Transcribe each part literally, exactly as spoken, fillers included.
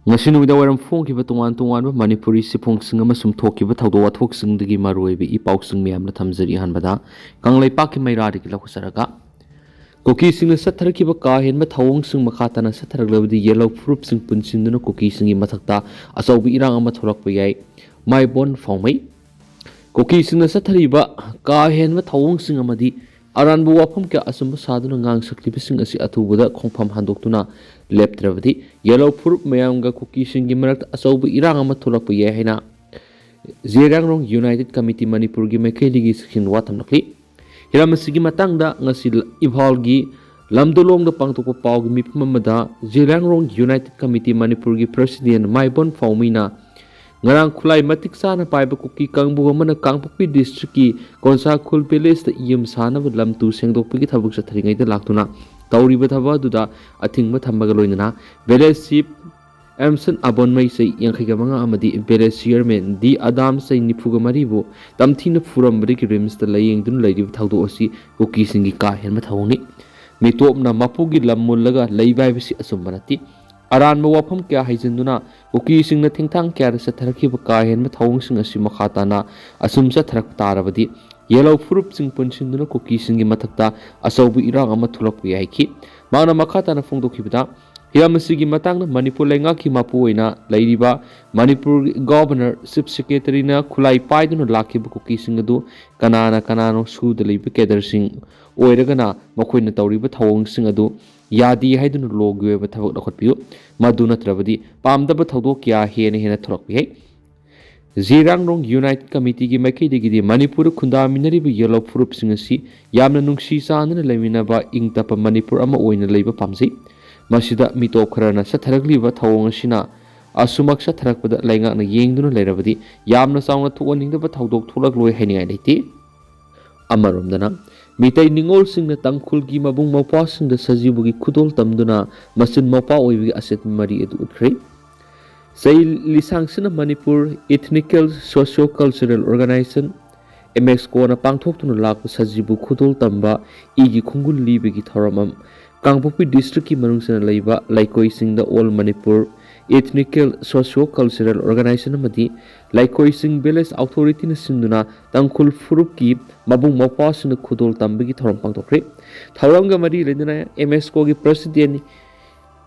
ꯉꯁꯤ ꯅꯨꯃꯤꯗꯥꯡ ꯋꯥꯏꯔꯝ ꯐꯣꯡꯈꯤꯕ ꯇꯣꯉꯥꯟ ꯇꯣꯉꯥꯟꯕ ꯃꯅꯤꯄꯨꯔꯤ ꯆꯦꯐꯣꯡꯁꯤꯡ ꯑꯃꯁꯨꯡ ꯊꯣꯛꯈꯤꯕ ꯊꯧꯗꯣꯛ ꯋꯥꯊꯣꯛꯁꯤꯡꯗꯒꯤ ꯃꯔꯨꯑꯣꯏꯕ ꯏ ꯄꯥꯎꯁꯤꯡ ꯃꯌꯥꯝꯅ ꯊꯝꯖꯔꯤ꯫ ꯑꯍꯥꯟꯕꯗ ꯀꯪꯂꯩꯄꯥꯛꯀꯤ ꯃꯩꯔꯥꯗꯒꯤ ꯂꯧꯖꯔꯒ, ꯀꯨꯀꯤꯁꯤꯡꯅ ꯆꯠꯊꯔꯛꯈꯤꯕ ꯀꯥ ꯍꯦꯟꯕ ꯊꯧꯑꯣꯡꯁꯤꯡ ꯃꯈꯥ ꯇꯥꯅ ꯆꯠꯊꯔꯛꯂꯕꯗꯤ ꯌꯦꯜꯂꯧ ꯐꯨꯔꯨꯞꯁꯤꯡ ꯄꯨꯟꯁꯤꯟꯗꯨꯅ ꯀꯨꯀꯤꯁꯤꯡꯒꯤ ꯃꯊꯛꯇ ꯑꯆꯧꯕ ꯏꯔꯥꯡ ꯑꯃ ꯊꯣꯛꯂꯛꯄ ꯌꯥꯏ꯫ ꯃꯥꯏꯕꯣꯟ ꯐꯥꯎꯃꯩ꯫ ꯀꯨꯀꯤꯁꯤꯡꯅ ꯆꯠꯊꯔꯤꯕ ꯀꯥ ꯍꯦꯟꯕ ꯊꯧꯑꯣꯡꯁꯤꯡ ꯑꯃꯗꯤ ꯑꯔꯥꯟꯕ ꯋꯥꯐꯝ ꯀꯌꯥ ꯑꯆꯨꯝꯕ ꯁꯥꯗꯨꯅ ꯉꯥꯡ ꯁꯛꯂꯤꯕꯁꯤꯡ ꯑꯁꯤ ꯑꯊꯨꯕꯗ ꯈꯣꯡꯐꯝ ꯍꯟꯗꯣꯛꯇꯨꯅ ꯂꯦꯞꯇ꯭ꯔꯕꯗꯤ ꯌꯦꯜꯂꯧ ꯐꯨꯔꯨꯞ ꯃꯌꯥꯝꯒ ꯀꯨꯀꯤꯁꯤꯡꯒꯤ ꯃꯔꯛꯇ ꯑꯆꯧꯕ ꯏꯔꯥꯡ ꯑꯃ ꯊꯣꯛꯂꯛꯄ ꯌꯥꯏ ꯍꯥꯏꯅ ꯖꯤꯔꯥꯡꯔꯣꯡ ꯌꯨꯅꯥꯏꯇꯦꯠ ꯀꯝꯃꯤꯇꯤ ꯃꯅꯤꯄꯨꯔꯒꯤ ꯃꯥꯏꯀꯩꯗꯒꯤ ꯆꯦꯛꯁꯤꯟ ꯋꯥ ꯊꯝꯂꯛꯂꯤ꯫ ꯍꯤꯔꯝ ꯑꯁꯤꯒꯤ ꯃꯇꯥꯡꯗ ꯉꯁꯤ ꯏꯝꯐꯥꯜꯒꯤ ꯂꯝꯗꯣꯂꯣꯡꯗ ꯄꯥꯡꯊꯣꯛꯄ ꯄꯥꯎꯒꯤ ꯃꯤꯐꯝ ꯑꯃꯗ ꯖꯤꯔꯥꯡꯔꯣꯡ ꯌꯨꯅꯥꯏꯇꯦꯠ ꯀꯝꯃꯤꯇꯤ ꯃꯅꯤꯄꯨꯔꯒꯤ ꯄ꯭ꯔꯁꯤꯗꯦꯟ ꯃꯥꯏꯕꯣꯟ ꯐꯥꯎꯃꯤꯅ ꯉꯔꯥꯡ ꯈꯨꯠꯂꯥꯏ ꯃꯇꯤꯛ ꯆꯥꯅ ꯄꯥꯏꯕ ꯀꯨꯀꯤ ꯀꯥꯡꯕꯨ ꯑꯃꯅ ꯀꯥꯡꯄꯣꯛꯄꯤ ꯗꯤꯁꯇ꯭ꯔꯤꯛꯀꯤ ꯀꯣꯟꯁꯥꯈꯨꯜ ꯚꯤꯂꯦꯖꯇ ꯌꯨꯝ ꯁꯥꯅꯕ ꯂꯝ ꯇꯨ ꯁꯦꯡꯗꯣꯛꯄꯒꯤ ꯊꯕꯛ ꯆꯠꯊꯔꯤꯉꯩꯗ ꯂꯥꯛꯇꯨꯅ ꯇꯧꯔꯤꯕ ꯊꯕꯛ ꯑꯗꯨꯗ ꯑꯊꯤꯡꯕ ꯊꯝꯕꯒ ꯂꯣꯏꯅꯅ ꯚꯤꯂꯦꯖ ꯆꯤꯐ ꯑꯦꯝꯁꯟ ꯑꯕꯣꯟꯃꯩ ꯆꯍꯤ ꯌꯥꯡꯈꯩꯒ ꯃꯉꯥ ꯑꯃꯗꯤ ꯚꯤꯂꯦꯖ ꯆꯤꯌꯔꯃꯦꯟ ꯗꯤ ꯑꯗꯥꯝ ꯆꯍꯤ ꯅꯤꯐꯨꯒ ꯃꯔꯤꯕꯨ ꯇꯝꯊꯤꯅ ꯐꯨꯔꯝꯕꯗꯒꯤ ꯔꯤꯝꯁꯇ ꯂꯥꯌꯦꯡꯗꯨꯅ ꯂꯩꯔꯤꯕ ꯊꯧꯗꯣꯛ ꯑꯁꯤ ꯀꯨꯀꯤꯁꯤꯡꯒꯤ ꯀꯥ ꯍꯦꯟꯕ ꯊꯧꯑꯣꯡꯅꯤ꯫ ꯃꯤꯇꯣꯞꯅ ꯃꯄꯨꯒꯤ ꯂꯝ ꯃꯨꯜꯂꯒ ꯂꯩꯕ ꯍꯥꯏꯕꯁꯤ ꯑꯆꯨꯝꯕ ꯅꯠꯇꯦ꯫ ꯑꯔꯥꯟꯕ ꯋꯥꯐꯝ ꯀꯌꯥ ꯍꯩꯖꯤꯟꯗꯨꯅ ꯀꯨꯀꯤꯁꯤꯡꯅ ꯊꯦꯡꯊꯥꯡ ꯀꯌꯥꯗ ꯆꯠꯊꯔꯛꯈꯤꯕ ꯀꯥ ꯍꯦꯟꯕ ꯊꯧꯑꯣꯡꯁꯤꯡ ꯑꯁꯤ ꯃꯈꯥ ꯇꯥꯅ ꯑꯁꯨꯝ ꯆꯠꯊꯔꯛꯄ ꯇꯥꯔꯕꯗꯤ ꯌꯦꯜꯂꯧ ꯐꯨꯔꯨꯞꯁꯤꯡ ꯄꯨꯟꯁꯤꯟꯗꯨꯅ ꯀꯨꯀꯤꯁꯤꯡꯒꯤ ꯃꯊꯛꯇ ꯑꯆꯧꯕ ꯏꯔꯥꯡ ꯑꯃ ꯊꯣꯛꯂꯛꯄ ꯌꯥꯏꯈꯤ꯫ ꯃꯍꯥꯛꯅ ꯃꯈꯥ ꯇꯥꯅ ꯐꯣꯡꯗꯣꯛꯈꯤꯕꯗ, ꯍꯤꯔꯝ ꯑꯁꯤꯒꯤ ꯃꯇꯥꯡꯗ ꯃꯅꯤꯄꯨꯔ ꯂꯩꯉꯥꯛꯀꯤ ꯃꯄꯨ ꯑꯣꯏꯅ ꯂꯩꯔꯤꯕ ꯃꯅꯤꯄꯨꯔꯒꯤ ꯒꯣꯚꯔꯅꯔ, ꯆꯤꯐ ꯁꯦꯀ꯭ꯔꯦꯇꯔꯤꯅ ꯈꯨꯠꯂꯥꯏ ꯄꯥꯏꯗꯨꯅ ꯂꯥꯛꯈꯤꯕ ꯀꯨꯀꯤꯁꯤꯡ ꯑꯗꯨ ꯀꯅꯥꯅ ꯀꯅꯥꯅꯣ ꯁꯨꯗ ꯂꯩꯕ ꯀꯦꯗꯔꯁꯤꯡ ꯑꯣꯏꯔꯒꯅ ꯃꯈꯣꯏꯅ ꯇꯧꯔꯤꯕ ꯊꯧꯑꯣꯡꯁꯤꯡ ꯑꯗꯨ ꯌꯥꯗꯦ ꯍꯥꯏꯗꯨꯅ ꯂꯣꯒꯤ ꯑꯣꯏꯕ ꯊꯕꯛ ꯂꯧꯈꯠꯄꯤꯌꯨ꯫ ꯃꯗꯨ ꯅꯠꯇ꯭ꯔꯕꯗꯤ ꯄꯥꯝꯗꯕ ꯊꯧꯗꯣꯛ ꯀꯌꯥ ꯍꯦꯟꯅ ꯍꯦꯟꯅ ꯊꯣꯛꯂꯛꯄ ꯌꯥꯏ꯫ ꯖꯤꯔꯥꯡꯔꯣꯡ ꯌꯨꯅꯥꯏꯇꯦꯠ ꯀꯃꯤꯇꯤꯒꯤ ꯃꯥꯏꯀꯩꯗꯒꯤꯗꯤ ꯃꯅꯤꯄꯨꯔꯗ ꯈꯨꯟꯗꯥꯃꯤꯟꯅꯔꯤꯕ ꯌꯦꯜꯂꯧ ꯐꯨꯔꯨꯞꯁꯤꯡ ꯑꯁꯤ ꯌꯥꯝꯅ ꯅꯨꯡꯁꯤ ꯆꯥꯟꯅꯅ ꯂꯩꯃꯤꯟꯅꯕ ꯏꯪ ꯇꯞꯄ ꯃꯅꯤꯄꯨꯔ ꯑꯃ ꯑꯣꯏꯅ ꯂꯩꯕ ꯄꯥꯝꯖꯩ꯫ ꯃꯁꯤꯗ ꯃꯤꯇꯣꯞ ꯈꯔꯅ ꯆꯠꯊꯔꯛꯂꯤꯕ ꯊꯧꯑꯣꯡ ꯑꯁꯤꯅ ꯑꯁꯨꯃꯛ ꯆꯠꯊꯔꯛꯄꯗ ꯂꯩꯉꯥꯛꯅ ꯌꯦꯡꯗꯨꯅ ꯂꯩꯔꯕꯗꯤ ꯌꯥꯝꯅ ꯆꯥꯎꯅ ꯊꯣꯛꯍꯟꯅꯤꯡꯗꯕ ꯊꯧꯗꯣꯛ ꯊꯣꯛꯂꯛꯂꯣꯏ ꯍꯥꯏꯅꯤꯡꯉꯥꯏ ꯂꯩꯇꯦ꯫ ꯑꯃꯔꯣꯝꯗꯅ ꯃꯤꯇꯩ ꯅꯤꯉꯣꯜꯁꯤꯡꯅ ꯇꯥꯡꯈꯨꯜꯒꯤ ꯃꯕꯨꯡ ꯃꯧꯄ꯭ꯋꯥꯁꯤꯡꯗ ꯁꯖꯤꯕꯨꯒꯤ ꯈꯨꯗꯣꯜ ꯇꯝꯗꯨꯅ ꯃꯆꯤꯟ ꯃꯧꯄ꯭ꯋꯥ ꯑꯣꯏꯕꯒꯤ ꯑꯆꯦꯠꯄ ꯃꯔꯤ ꯑꯗꯨ ꯎꯠꯈ꯭ꯔꯦ꯫ ꯆꯩ ꯂꯤꯁꯥꯡꯁꯤꯅ Manipur Ethnical Socio Cultural Organization, ꯑꯦꯃꯦꯛꯁꯀꯣꯅ ꯄꯥꯡꯊꯣꯛꯇꯨꯅ ꯂꯥꯛꯄ ꯁꯖꯤꯕꯨ ꯈꯨꯗꯣꯜ ꯇꯝꯕ ꯏꯒꯤ ꯈꯣꯡꯒꯨꯜ ꯂꯤꯕꯒꯤ ꯊꯧꯔꯝ ꯑꯃ ꯀꯥꯡꯄꯣꯛꯄꯤ ꯗꯤꯁꯇ꯭ꯔꯤꯛꯀꯤ ꯃꯅꯨꯡ ꯆꯟꯅ ꯂꯩꯕ ꯂꯩꯀꯣꯏꯁꯤꯡꯗ All Manipur Ethnical Socio-Cultural Organization ꯑꯃꯗꯤ ꯂꯩꯀꯣꯏꯁꯤꯡ Village Authorityꯅ ꯁꯤꯟꯗꯨꯅ ꯇꯥꯡꯈꯨꯜ ꯐꯨꯔꯨꯞꯀꯤ ꯃꯕꯨꯡ ꯃꯧꯄ꯭ꯋꯥꯁꯤꯡꯅ ꯈꯨꯗꯣꯜ ꯇꯝꯕꯒꯤ ꯊꯧꯔꯝ ꯄꯥꯡꯊꯣꯛꯈ꯭ꯔꯦ꯫ ꯊꯧꯔꯝꯒ ꯃꯔꯤ ꯂꯩꯅꯅ MSCOꯒꯤ President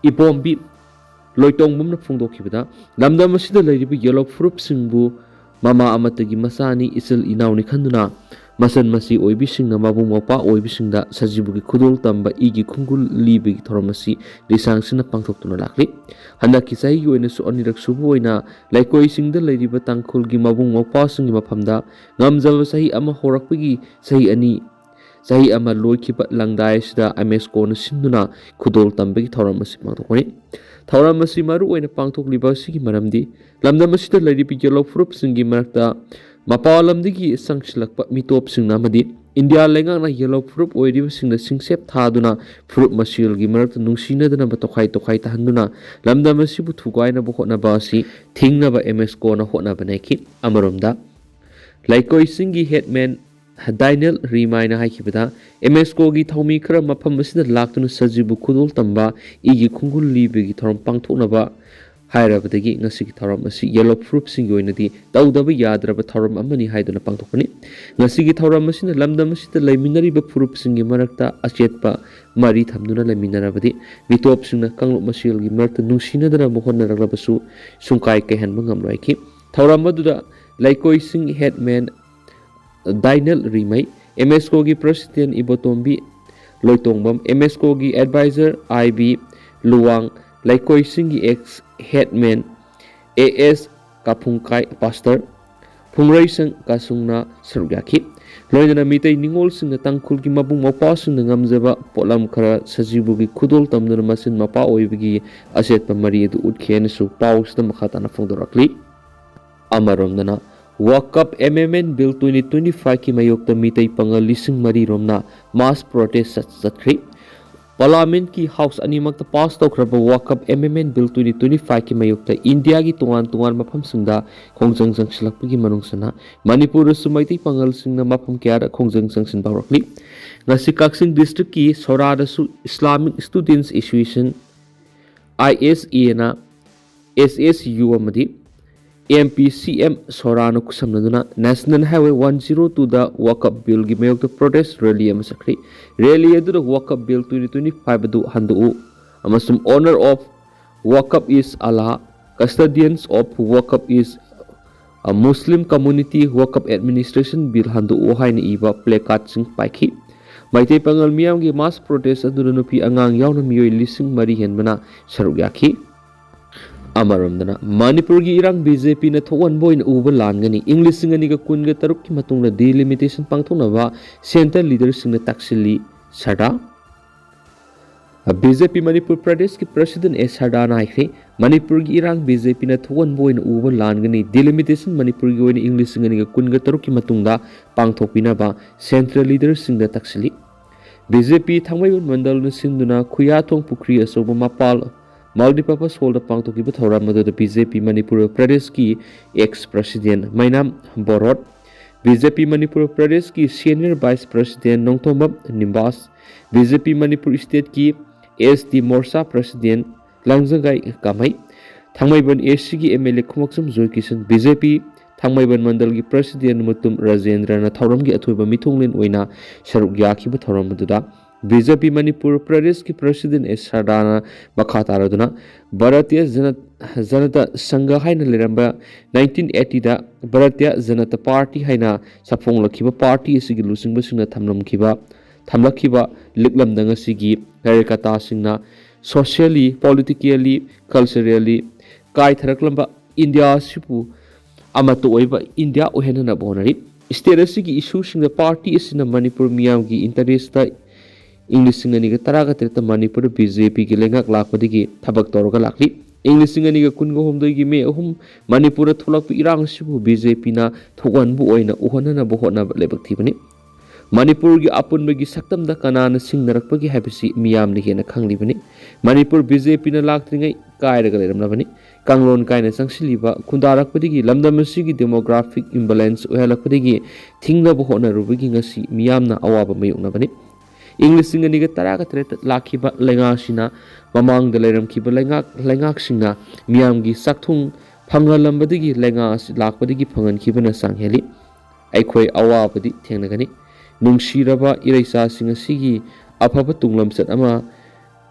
ꯏꯕꯣꯝꯕꯤ ꯂꯣꯏꯇꯣꯡꯕꯝꯅ ꯐꯣꯡꯗꯣꯛꯈꯤꯕꯗ, ꯂꯝꯗꯝ ꯑꯁꯤꯗ ꯂꯩꯔꯤꯕ ꯌꯦꯜꯍꯧ ꯐꯨꯔꯨꯞꯁꯤꯡꯕꯨ ꯃꯃꯥ ꯑꯃꯠꯇꯒꯤ ꯃꯆꯥꯅꯤ, ꯏꯆꯤꯜ ꯏꯅꯥꯎꯅꯤ ꯈꯟꯗꯨꯅ ꯃꯆꯟ ꯃꯆꯤ ꯑꯣꯏꯕꯤꯁꯤꯡꯅ ꯃꯕꯨꯡ ꯃꯧꯄ꯭ꯋꯥ ꯑꯣꯏꯕꯤꯁꯤꯡꯗ ꯁꯖꯤꯕꯨꯒꯤ ꯈꯨꯗꯣꯜ ꯇꯝꯕ ꯏꯒꯤ ꯈꯣꯡꯒꯨꯜ ꯂꯤꯕꯒꯤ ꯊꯧꯔꯝ ꯑꯁꯤ ꯂꯤꯁꯥꯡꯁꯤꯟꯅ ꯄꯥꯡꯊꯣꯛꯇꯨꯅ ꯂꯥꯛꯂꯤ꯫ ꯍꯟꯗꯛꯀꯤ ꯆꯍꯤꯒꯤ ꯑꯣꯏꯅꯁꯨ ꯑꯅꯤꯔꯛ ꯁꯨꯕ ꯑꯣꯏꯅ ꯂꯩꯀꯣꯏꯁꯤꯡꯗ ꯂꯩꯔꯤꯕ ꯇꯥꯡꯈꯨꯜꯒꯤ ꯃꯕꯨꯡ ꯃꯧꯄ꯭ꯋꯥꯁꯤꯡꯒꯤ ꯃꯐꯝꯗ ꯉꯝꯖꯕ ꯆꯍꯤ ꯑꯃ ꯍꯧꯔꯛꯄꯒꯤ ꯆꯍꯤ ꯑꯅꯤ, ꯆꯍꯤ ꯑꯃ ꯂꯣꯏꯈꯤꯕ ꯂꯪꯗꯥꯏ ꯑꯁꯤꯗ MSCOꯅ ꯁꯤꯟꯗꯨꯅ ꯈꯨꯗꯣꯜ ꯇꯝꯕꯒꯤ ꯊꯧꯔꯝ ꯑꯁꯤ ꯄꯥꯡꯊꯣꯛꯄꯅꯤ꯫ ꯊꯧꯔꯝ ꯑꯁꯤ ꯃꯔꯨ ꯑꯣꯏꯅ ꯄꯥꯡꯊꯣꯛꯂꯤꯕ ꯑꯁꯤꯒꯤ ꯃꯔꯝꯗꯤ, ꯂꯝꯗꯝ ꯑꯁꯤꯗ ꯂꯩꯔꯤꯕ ꯌꯦꯜꯍꯧ ꯐꯨꯔꯨꯞꯁꯤꯡꯒꯤ ꯃꯔꯛꯇ ꯃꯄꯥꯟ ꯂꯝꯗꯒꯤ ꯆꯪꯁꯤꯜꯂꯛꯄ ꯃꯤꯇꯣꯞꯁꯤꯡꯅ ꯑꯃꯗꯤ ꯏꯟꯗꯤꯌꯥ ꯂꯩꯉꯥꯛꯅ ꯌꯦꯜꯍꯧ ꯐꯨꯔꯨꯞ ꯑꯣꯏꯔꯤꯕꯁꯤꯡꯗ ꯁꯤꯡꯁꯦꯞ ꯊꯥꯗꯨꯅ ꯐꯨꯔꯨꯞ ꯃꯁꯦꯜꯒꯤ ꯃꯔꯛꯇ ꯅꯨꯡꯁꯤꯅꯗꯅꯕ ꯇꯣꯈꯥꯏ ꯇꯣꯈꯥꯏ ꯇꯥꯍꯟꯗꯨꯅ ꯂꯝꯗꯝ ꯑꯁꯤꯕꯨ ꯊꯨꯒꯥꯏꯅꯕ ꯍꯣꯠꯅꯕ ꯑꯁꯤ ꯊꯤꯡꯅꯕ MSCOꯅ ꯍꯣꯠꯅꯕ ꯅꯩꯈꯤ꯫ ꯑꯃꯔꯣꯝꯗ, ꯂꯩꯀꯣꯏꯁꯤꯡꯒꯤ headman ꯗꯥꯏꯅꯦꯜ ꯔꯤꯃꯥꯏꯅ ꯍꯥꯏꯈꯤꯕꯗ, MSCOꯒꯤ ꯊꯧꯃꯤ ꯈꯔ ꯃꯐꯝ ꯑꯁꯤꯗ ꯂꯥꯛꯇꯨꯅ ꯁꯖꯤꯕꯨ ꯈꯨꯗꯣꯜ ꯇꯝꯕ, ꯏꯒꯤ ꯈꯣꯡꯒꯨꯜ ꯂꯤꯕꯒꯤ ꯊꯧꯔꯝ ꯄꯥꯡꯊꯣꯛꯅꯕ ꯍꯥꯏꯔꯕꯗꯒꯤ ꯉꯁꯤꯒꯤ ꯊꯧꯔꯝ ꯑꯁꯤ ꯌꯦꯜꯍꯧ ꯐꯨꯔꯨꯞꯁꯤꯡꯒꯤ ꯑꯣꯏꯅꯗꯤ ꯇꯧꯗꯕ ꯌꯥꯗ꯭ꯔꯕ ꯊꯧꯔꯝ ꯑꯃꯅꯤ ꯍꯥꯏꯗꯨꯅ ꯄꯥꯡꯊꯣꯛꯄꯅꯤ꯫ ꯉꯁꯤꯒꯤ ꯊꯧꯔꯝ ꯑꯁꯤꯅ ꯂꯝꯗꯝ ꯑꯁꯤꯗ ꯂꯩꯃꯤꯟꯅꯔꯤꯕ ꯐꯨꯔꯨꯞꯁꯤꯡꯒꯤ ꯃꯔꯛꯇ ꯑꯆꯦꯠꯄ ꯃꯔꯤ ꯊꯝꯗꯨꯅ ꯂꯩꯃꯤꯟꯅꯔꯕꯗꯤ ꯃꯤꯇꯣꯞꯁꯤꯡꯅ ꯀꯥꯡꯂꯨꯞ ꯃꯁꯦꯜꯒꯤ ꯃꯔꯛꯇ ꯅꯨꯡꯁꯤꯅꯗꯅꯕ ꯍꯣꯠꯅꯔꯛꯂꯕꯁꯨ ꯁꯨꯡꯀꯥꯏ ꯀꯥꯏꯍꯟꯕ ꯉꯝꯂꯣꯏꯈꯤ꯫ ꯊꯧꯔꯝ ꯑꯗꯨꯗ ꯂꯩꯀꯣꯏꯁꯤꯡ headman ꯗꯥꯏꯅꯦꯜ ꯔꯤꯃꯩ, MSCOꯒꯤ President ꯏꯕꯣꯇꯣꯝꯕꯤ ꯂꯣꯏꯇꯣꯡꯕꯝ, MSCOꯒꯤ Advisor ꯑꯥꯏ ꯕꯤ ꯂꯨꯋꯥꯡ, ꯂꯩꯀꯣꯏꯁꯤꯡꯒꯤ ex headman A S Kaphungkai, Pastor Phungreisang ꯀꯥꯁꯨꯡꯅ ꯁꯔꯨꯛ ꯌꯥꯈꯤ꯫ ꯂꯣꯏꯅꯅ ꯃꯤꯇꯩ ꯅꯤꯉꯣꯜꯁꯤꯡꯅ ꯇꯥꯡꯈꯨꯜꯒꯤ ꯃꯕꯨꯡ ꯃꯧꯄ꯭ꯋꯥꯁꯤꯡꯅ ꯉꯝꯖꯕ ꯄꯣꯠꯂꯝ ꯈꯔ ꯁꯖꯤꯕꯨꯒꯤ ꯈꯨꯗꯣꯜ ꯇꯝꯗꯨꯅ ꯃꯆꯤꯟ ꯃꯄꯥ ꯑꯣꯏꯕꯒꯤ ꯑꯆꯦꯠꯄ ꯃꯔꯤ ꯑꯗꯨ ꯎꯠꯈꯤ ꯍꯥꯏꯅꯁꯨ ꯄꯥꯎꯁꯤꯗ ꯃꯈꯥ ꯇꯥꯅ ꯐꯣꯡꯗꯣꯔꯛꯂꯤ꯫ ꯑꯃꯔꯣꯝꯗꯅ, Waqf Amendment Bill twenty twenty-fiveꯀꯤ ꯃꯥꯌꯣꯛꯇ ꯃꯤꯇꯩ ꯄꯥꯉꯜ ꯂꯤꯁꯤꯡ ꯃꯔꯤ ꯔꯣꯝꯅ mass protest ꯆꯠ-, ꯆꯠꯈ꯭ꯔꯤ꯫ Parliamentꯀꯤ house ꯑꯅꯤꯃꯛꯇ pass ꯇꯧꯈ꯭ꯔꯕ Waqf Amendment Bill twenty twenty-fiveꯀꯤ ꯃꯥꯌꯣꯛꯇ ꯏꯟꯗꯤꯌꯥꯒꯤ ꯇꯣꯉꯥꯟ ꯇꯣꯉꯥꯟꯕ ꯃꯐꯝꯁꯤꯡꯗ ꯈꯣꯡꯖꯪ ꯆꯪꯁꯤꯜꯂꯛꯄꯒꯤ ꯃꯅꯨꯡꯁꯤꯅ ꯃꯅꯤꯄꯨꯔꯗꯁꯨ ꯃꯩꯇꯩ ꯄꯥꯉꯜꯁꯤꯡꯅ ꯃꯐꯝ ꯀꯌꯥꯗ ꯈꯣꯡꯖꯪ ꯆꯪꯁꯤꯟꯕ ꯍꯧꯔꯛꯂꯤ꯫ ꯉꯁꯤ ꯀꯛꯆꯤꯡ districtꯀꯤ ꯁꯣꯔꯥꯗꯁꯨ Islamic Students Association, ISAꯅ ꯑꯦꯁ ꯑꯦꯁ ꯌꯨ ꯑꯃꯗꯤ ꯑꯦꯝ ꯄꯤ ꯁꯤ ꯑꯦꯝ ꯁꯣꯔꯥꯅ ꯈꯨꯠꯁꯝꯅꯗꯨꯅ National Highway one zero two ꯗ ꯋꯥꯀꯞ ꯕꯤꯜꯒꯤ ꯃꯥꯌꯣꯛꯇ ꯄ꯭ꯔꯣꯇꯦꯁ ꯔꯦꯂꯤ ꯑꯃ ꯆꯠꯈ꯭ꯔꯤ꯫ ꯔꯦꯂꯤ ꯑꯗꯨꯗ Waqf bill twenty twenty five ꯑꯗꯨ ꯍꯟꯗꯣꯛꯎ ꯑꯃꯁꯨꯡ Owner of Waqf is Allah, Custodians of Waqf is a Muslim Community, Waqf Administration Bill ꯍꯟꯗꯣꯛꯎ ꯍꯥꯏꯅ ꯏꯕ ꯄ꯭ꯂꯦ ꯀꯥꯔꯗꯁꯤꯡ ꯄꯥꯏꯈꯤ꯫ ꯃꯩꯇꯩ ꯄꯥꯉꯜ ꯃꯤꯌꯥꯝꯒꯤ ꯃꯥꯁ ꯄ꯭ꯔꯣꯇꯦꯁ ꯑꯗꯨꯗ ꯅꯨꯄꯤ ꯑꯉꯥꯡ ꯌꯥꯎꯅ ꯃꯤꯑꯣꯏ ꯂꯤꯁꯤꯡ ꯃꯔꯤ ꯍꯦꯟꯕꯅ ꯁꯔꯨꯛ ꯌꯥꯈꯤ꯫ ꯑꯃꯔꯣꯝꯗꯅ ꯃꯅꯤꯄꯨꯔꯒꯤ ꯏꯔꯥꯡ ꯕꯤ ꯖꯦ ꯄꯤꯅ ꯊꯣꯛꯍꯟꯕ ꯑꯣꯏꯅ ꯎꯕ ꯂꯥꯟꯒꯅꯤ꯫ ꯏꯪ ꯂꯤꯁꯤꯡ ꯑꯅꯤꯒ ꯀꯨꯟꯒ ꯇꯔꯨꯛꯀꯤ ꯃꯇꯨꯡꯗ ꯗꯤꯂꯤꯃꯤꯇꯦꯁꯟ ꯄꯥꯡꯊꯣꯛꯅꯕ centre ꯂꯤꯗꯔꯁꯤꯡꯅ ꯇꯥꯛꯁꯤꯜꯂꯤ꯫ ꯁꯔꯗꯥ B J P Manipur ꯄ꯭ꯔꯗꯦꯁꯀꯤ ꯄ꯭ꯔꯁꯤꯗꯦꯟ ꯑꯦꯁ ꯁꯔꯗꯥꯅ ꯍꯥꯏꯈ꯭ꯔꯦ, ꯃꯅꯤꯄꯨꯔꯒꯤ ꯏꯔꯥꯡ ꯕꯤ ꯖꯦ ꯄꯤꯅ ꯊꯣꯛꯍꯟꯕ ꯑꯣꯏꯅ ꯎꯕ ꯂꯥꯟꯒꯅꯤ꯫ ꯗꯤꯂꯤꯃꯤꯇꯦꯁꯟ ꯃꯅꯤꯄꯨꯔꯒꯤ ꯑꯣꯏꯅ ꯏꯪ ꯂꯤꯁꯤꯡ ꯑꯅꯤꯒ ꯀꯨꯟꯒ ꯇꯔꯨꯛꯀꯤ ꯃꯇꯨꯡꯗ ꯄꯥꯡꯊꯣꯛꯄꯤꯅꯕ ꯁꯦꯟꯇ꯭ꯔꯦꯜ ꯂꯤꯗꯔꯁꯤꯡꯗ ꯇꯛꯁꯤꯜꯂꯤ꯫ ꯕꯤ ꯖꯦ ꯄꯤ ꯊꯥꯡꯃꯩꯕꯟ ꯃꯟꯗꯜꯅ ꯁꯤꯟꯗꯨꯅ ꯈꯨꯌꯥꯊꯣꯡ ꯄꯨꯈ꯭ꯔꯤ ꯑꯆꯧꯕ ꯃꯄꯥꯜ ꯃꯜꯇꯤꯄꯔꯄꯁ ꯍꯣꯜꯗ ꯄꯥꯡꯊꯣꯛꯈꯤꯕ ꯊꯧꯔꯝ ꯑꯗꯨꯗ ꯕꯤ ꯖꯦ ꯄꯤ ꯃꯅꯤꯄꯨꯔ ꯄ꯭ꯔꯗꯦꯁꯀꯤ ex president Meinam Borot, B J P Manipur ꯄ꯭ꯔꯗꯦꯁꯀꯤ senior vice president Nongthombam Nibas, B J P Manipur ꯁ꯭ꯇꯦꯠꯀꯤ S T ꯃꯣꯔꯆꯥ president ꯂꯥꯡꯖꯒꯥꯏ ꯀꯥꯃꯩ, Thangmeiband A ꯁꯤꯒꯤ M L A Khumukcham Joykishan, B J P Thangmeiband ꯃꯟꯗꯜꯒꯤ ꯄ꯭ꯔꯁꯤꯗꯦꯟ ꯃꯨꯇꯨꯝ ꯔꯥꯖꯦꯟꯗ꯭ꯔꯅ ꯊꯧꯔꯝꯒꯤ ꯑꯊꯣꯏꯕ ꯃꯤꯊꯨꯡꯂꯦꯟ ꯑꯣꯏꯅ ꯁꯔꯨꯛ ꯌꯥꯈꯤꯕ ꯊꯧꯔꯝ ꯑꯗꯨꯗ ꯕꯤ ꯖꯦ ꯄꯤ ꯃꯅꯤꯄꯨꯔ ꯄ꯭ꯔꯗꯦꯁꯀꯤ ꯄ꯭ꯔꯁꯤꯗꯦꯟ ꯑꯦꯁ ꯁꯔꯗꯥꯅ ꯃꯈꯥ ꯇꯥꯔꯗꯨꯅ ꯚꯥꯔꯇꯤꯌ ꯖꯅ-, ꯖꯅꯇꯥ ꯁꯪꯘ ꯍꯥꯏꯅ ꯂꯩꯔꯝꯕ nineteen eighty ꯗ ꯚꯥꯔꯇꯤꯌ ꯖꯅꯇꯥ ꯄꯥꯔꯇꯤ ꯍꯥꯏꯅ ꯁꯥꯐꯣꯡꯂꯛꯈꯤꯕ ꯄꯥꯔꯇꯤ ꯑꯁꯤꯒꯤ ꯂꯨꯆꯤꯡꯕꯁꯤꯡꯅ ꯊꯝꯂꯝꯈꯤꯕ, ꯊꯝꯂꯛꯈꯤꯕ ꯂꯤꯛꯂꯝꯗ ꯉꯁꯤꯒꯤ ꯀꯥꯔꯌꯀꯔꯇꯥꯁꯤꯡꯅ socially, politically, culturally ꯀꯥꯏꯊꯔꯛꯂꯝꯕ ꯏꯟꯗꯤꯌꯥ ꯑꯁꯤꯕꯨ ꯑꯃꯠꯇ ꯑꯣꯏꯕ ꯏꯟꯗꯤꯌꯥ ꯑꯣꯏꯍꯟꯅꯅꯕ ꯍꯣꯠꯅꯔꯤ꯫ ꯁ꯭ꯇꯦꯠ ꯑꯁꯤꯒꯤ ꯏꯁꯨꯁꯤꯡꯗ ꯄꯥꯔꯇꯤ ꯑꯁꯤꯅ ꯃꯅꯤꯄꯨꯔ ꯃꯤꯌꯥꯝꯒꯤ ꯏꯟꯇꯔꯦꯁꯇ ꯏꯪ ꯂꯤꯁꯤꯡ ꯑꯅꯤꯒ ꯇꯔꯥꯒ ꯇꯔꯦꯠꯇ ꯃꯅꯤꯄꯨꯔꯗ ꯕꯤ ꯖꯦ ꯄꯤꯒꯤ ꯂꯩꯉꯥꯛ ꯂꯥꯛꯄꯗꯒꯤ ꯊꯕꯛ ꯇꯧꯔꯒ ꯂꯥꯛꯂꯤ꯫ ꯏꯪ ꯂꯤꯁꯤꯡ ꯑꯅꯤꯒ ꯀꯨꯟꯒ ꯍꯨꯝꯗꯣꯏꯒꯤ ꯃꯦ ꯑꯍꯨꯝ ꯃꯅꯤꯄꯨꯔꯗ ꯊꯣꯛꯂꯛꯄ ꯏꯔꯥꯡ ꯑꯁꯤꯕꯨ ꯕꯤ ꯖꯦ ꯄꯤꯅ ꯊꯣꯛꯍꯟꯕ ꯑꯣꯏꯅ ꯎꯍꯟꯅꯅꯕ ꯍꯣꯠꯅꯕ ꯂꯥꯏꯕꯛ ꯊꯤꯕꯅꯤ꯫ ꯃꯅꯤꯄꯨꯔꯒꯤ ꯑꯄꯨꯟꯕꯒꯤ ꯁꯛꯇꯝꯗ ꯀꯅꯥꯅ ꯁꯤꯡꯅꯔꯛꯄꯒꯦ ꯍꯥꯏꯕꯁꯤ ꯃꯤꯌꯥꯝꯅ ꯍꯦꯟꯅ ꯈꯪꯂꯤꯕꯅꯤ꯫ ꯃꯅꯤꯄꯨꯔ ꯕꯤ ꯖꯦ ꯄꯤꯅ ꯂꯥꯛꯇ꯭ꯔꯤꯉꯩ ꯀꯥꯏꯔꯒ ꯂꯩꯔꯝꯂꯕꯅꯤ꯫ ꯀꯥꯡꯂꯣꯟ ꯀꯥꯏꯅ ꯆꯪꯁꯤꯜꯂꯤꯕ ꯈꯨꯟꯗꯥꯔꯛꯄꯗꯒꯤ ꯂꯝꯗꯝ ꯑꯁꯤꯒꯤ demographic imbalance ꯑꯣꯏꯍꯜꯂꯛꯄꯗꯒꯤ ꯊꯤꯡꯅꯕ ꯍꯣꯠꯅꯔꯨꯕꯒꯤ ꯉꯁꯤ ꯃꯤꯌꯥꯝꯅ ꯑꯋꯥꯕ ꯃꯥꯌꯣꯛꯅꯕꯅꯤ꯫ ꯏꯪ ꯂꯤꯁꯤꯡ ꯑꯅꯤꯒ ꯇꯔꯥꯒ ꯇꯔꯦꯠꯇ ꯂꯥꯛꯈꯤꯕ ꯂꯩꯉꯥꯛꯁꯤꯅ ꯃꯃꯥꯡꯗ ꯂꯩꯔꯝꯈꯤꯕ ꯂꯩꯉꯥꯛ ꯂꯩꯉꯥꯛꯁꯤꯡꯅ ꯃꯤꯌꯥꯝꯒꯤ ꯆꯥꯛꯊꯨꯡ ꯐꯪꯍꯜꯂꯝꯕꯗꯒꯤ ꯂꯩꯉꯥꯛ ꯑꯁꯤ ꯂꯥꯛꯄꯗꯒꯤ ꯐꯪꯍꯟꯈꯤꯕꯅ ꯆꯥꯡ ꯍꯦꯜꯂꯤ꯫ ꯑꯩꯈꯣꯏ ꯑꯋꯥꯕꯗꯤ ꯊꯦꯡꯅꯒꯅꯤ꯫ ꯅꯨꯡꯁꯤꯔꯕ ꯏꯔꯩꯆꯥꯁꯤꯡ ꯑꯁꯤꯒꯤ ꯑꯐꯕ ꯇꯨꯡꯂꯝꯆꯠ ꯑꯃ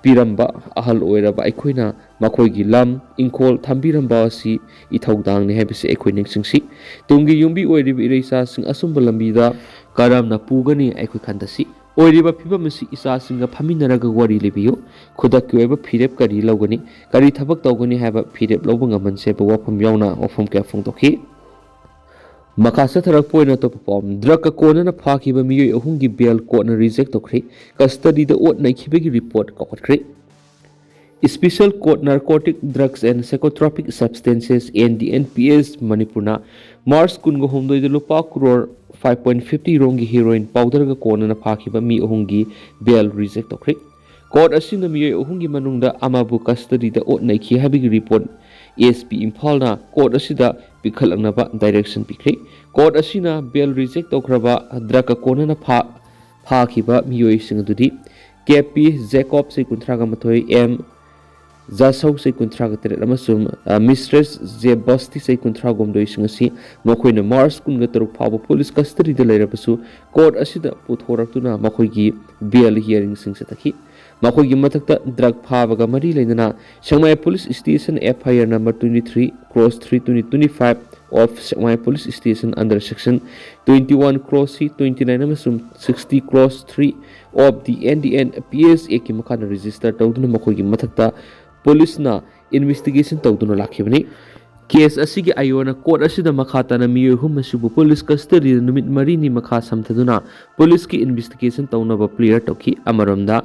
ꯄꯤꯔꯝꯕ ꯑꯍꯜ ꯑꯣꯏꯔꯕ ꯑꯩꯈꯣꯏꯅ ꯃꯈꯣꯏꯒꯤ ꯂꯝ ꯏꯪꯈꯣꯜ ꯊꯝꯕꯤꯔꯝꯕ ꯑꯁꯤ ꯏꯊꯧꯗꯥꯡꯅꯤ ꯍꯥꯏꯕꯁꯤ ꯑꯩꯈꯣꯏ ꯅꯤꯡꯁꯤꯡꯁꯤ꯫ ꯇꯨꯡꯒꯤ ꯌꯨꯝꯕꯤ ꯑꯣꯏꯔꯤꯕ ꯏꯔꯩꯆꯥꯁꯤꯡ ꯑꯆꯨꯝꯕ ꯂꯝꯕꯤꯗ ꯀꯔꯝꯅ ꯄꯨꯒꯅꯤ ꯑꯩꯈꯣꯏ ꯈꯟꯊꯁꯤ꯫ ꯑꯣꯏꯔꯤꯕ ꯐꯤꯕꯝ ꯑꯁꯤ ꯏꯆꯥꯁꯤꯡꯒ ꯐꯝꯃꯤꯟꯅꯔꯒ ꯋꯥꯔꯤ ꯂꯤꯕꯤꯌꯨ꯫ ꯈꯨꯗꯛꯀꯤ ꯑꯣꯏꯕ ꯐꯤꯔꯦꯞ ꯀꯔꯤ ꯂꯧꯒꯅꯤ, ꯀꯔꯤ ꯊꯕꯛ ꯇꯧꯒꯅꯤ ꯍꯥꯏꯕ ꯐꯤꯔꯦꯞ ꯂꯧꯕ ꯉꯝꯍꯟꯁꯦ ꯍꯥꯏꯕ ꯋꯥꯐꯝ ꯌꯥꯎꯅ ꯋꯥꯐꯝ ꯀꯌꯥ ꯐꯣꯡꯗꯣꯛꯈꯤ꯫ ꯃꯈꯥ ꯆꯠꯊꯔꯛꯄ ꯑꯣꯏꯅ ꯑꯇꯣꯞꯄ ꯄꯥꯎ, ꯗ꯭ꯔꯒꯀ ꯀꯣꯟꯅꯅ ꯐꯥꯈꯤꯕ ꯃꯤꯑꯣꯏ ꯑꯍꯨꯝꯒꯤ ꯕꯦꯜ ꯀꯣꯔꯠꯅ ꯔꯤꯖꯦꯛ ꯇꯧꯈ꯭ꯔꯦ꯫ ꯀꯁꯇꯗꯤꯗ ꯑꯣꯠ ꯅꯩꯈꯤꯕꯒꯤ report ꯀꯥꯎꯈꯠꯈ꯭ꯔꯦ꯫ Special Court Narcotic Drugs and Psychotropic Substances, N D N P S, ꯃꯅꯤꯄꯨꯔꯅ ꯃꯥꯔꯆ ꯀꯨꯟꯒ ꯍꯨꯝꯗꯣꯏꯗ ꯂꯨꯄꯥ ꯀ꯭ꯔꯣꯔ ꯐꯥꯏꯚ ꯄꯣꯏꯟ ꯐꯤꯐꯇꯤ ꯔꯣꯝꯒꯤ ꯍꯤꯔꯣꯏꯟ ꯄꯥꯎꯗꯔꯒ ꯀꯣꯟꯅꯅ ꯐꯥꯈꯤꯕ ꯃꯤ ꯑꯍꯨꯝꯒꯤ ꯕꯦꯜ ꯔꯤꯖꯦꯛ ꯇꯧꯈ꯭ꯔꯦ꯫ ꯀꯣꯔꯠ ꯑꯁꯤꯅ ꯃꯤꯑꯣꯏ ꯑꯍꯨꯝꯒꯤ ꯃꯅꯨꯡꯗ ꯑꯃꯕꯨ ꯀꯁꯇꯗꯤꯗ ꯑꯣꯠ ꯅꯩꯈꯤ ꯍꯥꯏꯕꯒꯤ ꯔꯤꯄꯣꯔꯠ ꯑꯦꯁ ꯄꯤ ꯏꯝꯐꯥꯜꯅ ꯀꯣꯔꯠ ꯑꯁꯤꯗ ꯄꯤꯈꯠꯂꯛꯅꯕ ꯗꯥꯏꯔꯦꯛꯁꯟ ꯄꯤꯈ꯭ꯔꯦ꯫ ꯀꯣꯔꯠ ꯑꯁꯤꯅ ꯕꯦꯜ ꯔꯤꯖꯦꯛ ꯇꯧꯈ꯭ꯔꯕ ꯗ꯭ꯔꯒ ꯀꯣꯟꯅꯅ ꯐꯥ-, ꯐꯥꯈꯤꯕ ꯃꯤꯑꯣꯏꯁꯤꯡ ꯑꯗꯨꯗꯤ ꯀꯦ ꯄꯤ ꯖꯦꯀꯣꯕ, ꯆꯍꯤ ꯀꯨꯟꯊ꯭ꯔꯥꯒ ꯃꯥꯊꯣꯏ, ꯑꯦꯝ ꯖꯥꯁꯧ, ꯆꯍꯤ ꯀꯨꯟꯊ꯭ꯔꯥꯒ ꯇꯔꯦꯠ, ꯑꯃꯁꯨꯡ, ꯑ, ꯃꯤꯁꯇ꯭ꯔꯦꯁ ꯖꯦ ꯕꯁꯇꯤ, ꯆꯍꯤ ꯀꯨꯟꯊ꯭ꯔꯥ ꯍꯨꯝꯗꯣꯏꯁꯤꯡ ꯑꯁꯤ ꯃꯈꯣꯏꯅ ꯃꯥꯔꯆ ꯀꯨꯟꯒ ꯇꯔꯨꯛ ꯐꯥꯎꯕ ꯄꯨꯂꯤꯁ ꯀꯁꯇꯗꯤꯗ ꯂꯩꯔꯕꯁꯨ ꯀꯣꯔꯠ ꯑꯁꯤꯗ ꯄꯨꯊꯣꯔꯛꯇꯨꯅ ꯃꯈꯣꯏꯒꯤ ꯕꯦꯜ ꯍꯤꯌꯥꯔꯤꯡꯁꯤꯡ ꯆꯠꯊꯈꯤ꯫ ꯃꯈꯣꯏꯒꯤ ꯃꯊꯛꯇ ꯗ꯭ꯔꯒ ꯐꯥꯕꯒ ꯃꯔꯤ ꯂꯩꯅꯅ Sekmai police station F I R number twenty three cross three twenty twenty five of Sengmai Police Station under section twenty one cross C, twenty nine ꯑꯃꯁꯨꯡ sixty cross three of the N D N P S Act ꯀꯤ ꯃꯈꯥꯗ register ꯇꯧꯗꯨꯅ ꯃꯈꯣꯏꯒꯤ ꯃꯊꯛꯇ ꯄꯨꯂꯤꯁꯅ investigation ꯇꯧꯗꯨꯅ ꯂꯥꯛꯈꯤꯕꯅꯤ꯫ Case ꯑꯁꯤꯒꯤ ꯑꯥꯏ ꯑꯣꯅ court ꯑꯁꯤꯗ ꯃꯈꯥ ꯇꯥꯅ ꯃꯤꯑꯣꯏ ꯑꯍꯨꯝ ꯑꯁꯤꯕꯨ ꯄꯨꯂꯤꯁ ꯀꯁꯇꯗꯤꯗ ꯅꯨꯃꯤꯠ ꯃꯔꯤꯅꯤ ꯃꯈꯥ ꯁꯝꯊꯗꯨꯅ ꯄꯨꯂꯤꯁꯀꯤ ꯏꯟꯚꯦꯁꯇꯤꯒꯦꯁꯟ ꯇꯧꯅꯕ ꯀ꯭ꯂꯤꯌꯔ ꯇꯧꯈꯤ꯫ ꯑꯃꯔꯣꯝꯗ,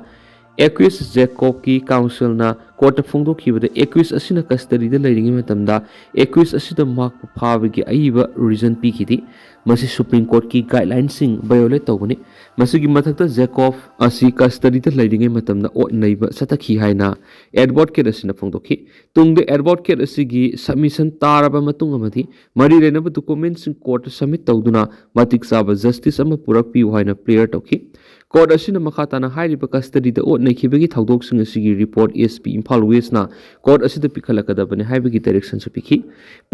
ꯑꯦꯀ꯭ꯌꯨꯁ ꯖꯦꯀꯣꯕꯀꯤ ꯀꯥꯎꯟꯁꯤꯜꯅ ꯀꯣꯔꯠꯇ ꯐꯣꯡꯗꯣꯛꯈꯤꯕꯗ, ꯑꯦꯀ꯭ꯌꯨꯁ ꯑꯁꯤꯅ ꯀꯁꯇꯗꯤꯗ ꯂꯩꯔꯤꯉꯩ ꯃꯇꯝꯗ ꯑꯦꯀ꯭ꯌꯨꯁ ꯑꯁꯤꯗ ꯃꯍꯥꯛꯄꯨ ꯐꯥꯕꯒꯤ ꯑꯏꯕ ꯔꯤꯖꯟ ꯄꯤꯈꯤꯗꯦ꯫ ꯃꯁꯤ ꯁꯨꯄ꯭ꯔꯤꯝ ꯀꯣꯔꯠꯀꯤ ꯒꯥꯏꯗꯂꯥꯏꯟꯁꯤꯡ ꯚꯥꯏꯑꯣꯂꯦꯠ ꯇꯧꯕꯅꯤ꯫ ꯃꯁꯤꯒꯤ ꯃꯊꯛꯇ, ꯖꯦꯀꯣꯕ ꯑꯁꯤ ꯀꯁꯇꯗꯤꯗ ꯂꯩꯔꯤꯉꯩ ꯃꯇꯝꯗ ꯑꯣꯠ ꯅꯩꯕ ꯆꯠꯊꯈꯤ ꯍꯥꯏꯅ ꯑꯦꯗꯚꯣꯀꯦꯠ ꯑꯁꯤꯅ ꯐꯣꯡꯗꯣꯛꯈꯤ꯫ ꯇꯨꯡꯗ ꯑꯦꯗꯚꯣꯀꯦꯠ ꯑꯁꯤꯒꯤ ꯁꯕꯃꯤꯁꯟ ꯇꯥꯔꯕ ꯃꯇꯨꯡ ꯑꯃꯗꯤ ꯃꯔꯤ ꯂꯩꯅꯕ ꯗꯣꯀꯨꯃꯦꯟꯁꯤꯡ ꯀꯣꯔꯠꯇ ꯁꯕꯃꯤꯠ ꯇꯧꯗꯨꯅ ꯃꯇꯤꯛ ꯆꯥꯕ ꯖꯁꯇꯤꯁ ꯑꯃ ꯄꯨꯔꯛꯄꯤꯌꯨ ꯍꯥꯏꯅ ꯄ꯭ꯔꯦꯌꯔ ꯇꯧꯈꯤ꯫ ꯀꯣꯔꯠ ꯑꯁꯤꯅ ꯃꯈꯥ ꯇꯥꯅ ꯍꯥꯏꯔꯤꯕ ꯀꯁꯇꯗꯤꯗ ꯑꯣꯠ ꯅꯩꯈꯤꯕꯒꯤ ꯊꯧꯗꯣꯛꯁꯤꯡ ꯑꯁꯤꯒꯤ ꯔꯤꯄꯣꯔꯠ ꯑꯦꯁ ꯄꯤ ꯏꯝꯐꯥꯜ ꯋꯦꯁꯅ ꯀꯣꯔꯠ ꯑꯁꯤꯗ ꯄꯤꯈꯠꯂꯛꯀꯗꯕꯅꯤ ꯍꯥꯏꯕꯒꯤ ꯗꯥꯏꯔꯦꯛꯁꯟꯁꯨ ꯄꯤꯈꯤ꯫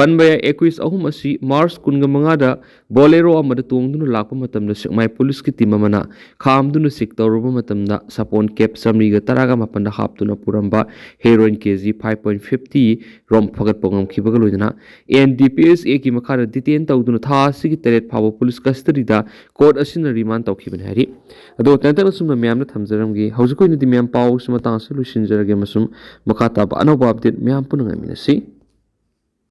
ꯄꯟꯕ ꯌꯥꯏ, ꯑꯦꯀ꯭ꯌꯨꯁ ꯑꯍꯨꯝ ꯑꯁꯤ ꯃꯥꯔꯆ ꯀꯨꯟꯒ ꯃꯉꯥꯗ ꯕꯣꯂꯦꯔꯣ ꯑꯃꯗ ꯇꯣꯡꯗꯨꯅ ꯂꯥꯛꯄ ꯃꯇꯝꯗ ꯁꯦꯛꯃꯥꯏ ꯄꯨꯂꯤꯁꯀꯤ ꯇꯤꯝ ꯑꯃꯅ ꯈꯥꯝꯗꯨꯅ ꯆꯦꯛ ꯇꯧꯔꯨꯕ ꯃꯇꯝꯗ ꯁꯥꯄꯣꯟ ꯀꯦꯞ ꯆꯥꯃꯔꯤꯒ ꯇꯔꯥꯒ ꯃꯥꯄꯟꯗ ꯍꯥꯞꯇꯨꯅ ꯄꯨꯔꯝꯕ ꯍꯦꯔꯣꯏꯟ ꯀꯦ ꯖꯤ ꯐꯥꯏꯚ ꯄꯣꯏꯟ ꯐꯤꯐꯇꯤ ꯔꯣꯝ ꯐꯥꯒꯠꯄ ꯉꯝꯈꯤꯕꯒ ꯂꯣꯏꯅꯅ ꯑꯦꯟ ꯗꯤ ꯄꯤ ꯑꯦꯁ ꯑꯦꯒꯤ ꯃꯈꯥꯗ ꯗꯤꯇꯦꯟ ꯇꯧꯗꯨꯅ ꯊꯥ ꯑꯁꯤꯒꯤ ꯇꯔꯦꯠ ꯐꯥꯎꯕ ꯄꯨꯂꯤꯁ ꯀꯁꯇꯗꯤꯗ ꯀꯣꯔꯠ ꯑꯁꯤꯅ ꯔꯤꯃꯥꯟ ꯇꯧꯈꯤꯕꯅꯤ ꯍꯥꯏꯔꯤ꯫ ꯑꯗꯣ ꯇꯦꯟꯇꯛꯅ ꯁꯨꯝꯅ ꯃꯌꯥꯝꯗ ꯊꯝꯖꯔꯝꯒꯦ꯫ ꯍꯧꯖꯤꯛꯀꯤ ꯑꯣꯏꯅꯗꯤ ꯃꯌꯥꯝ ꯄꯥꯎꯁꯤ ꯃꯇꯥꯡ ꯑꯁꯤꯗ ꯂꯣꯏꯁꯤꯟꯖꯔꯒꯦ ꯑꯃꯁꯨꯡ ꯃꯈꯥ ꯇꯥꯕ ꯑꯅꯧꯕ ꯑꯞꯗꯦꯠ ꯃꯌꯥꯝ ꯄꯨꯟꯅ ꯉꯥꯏꯃꯤꯟꯅꯁꯤ꯫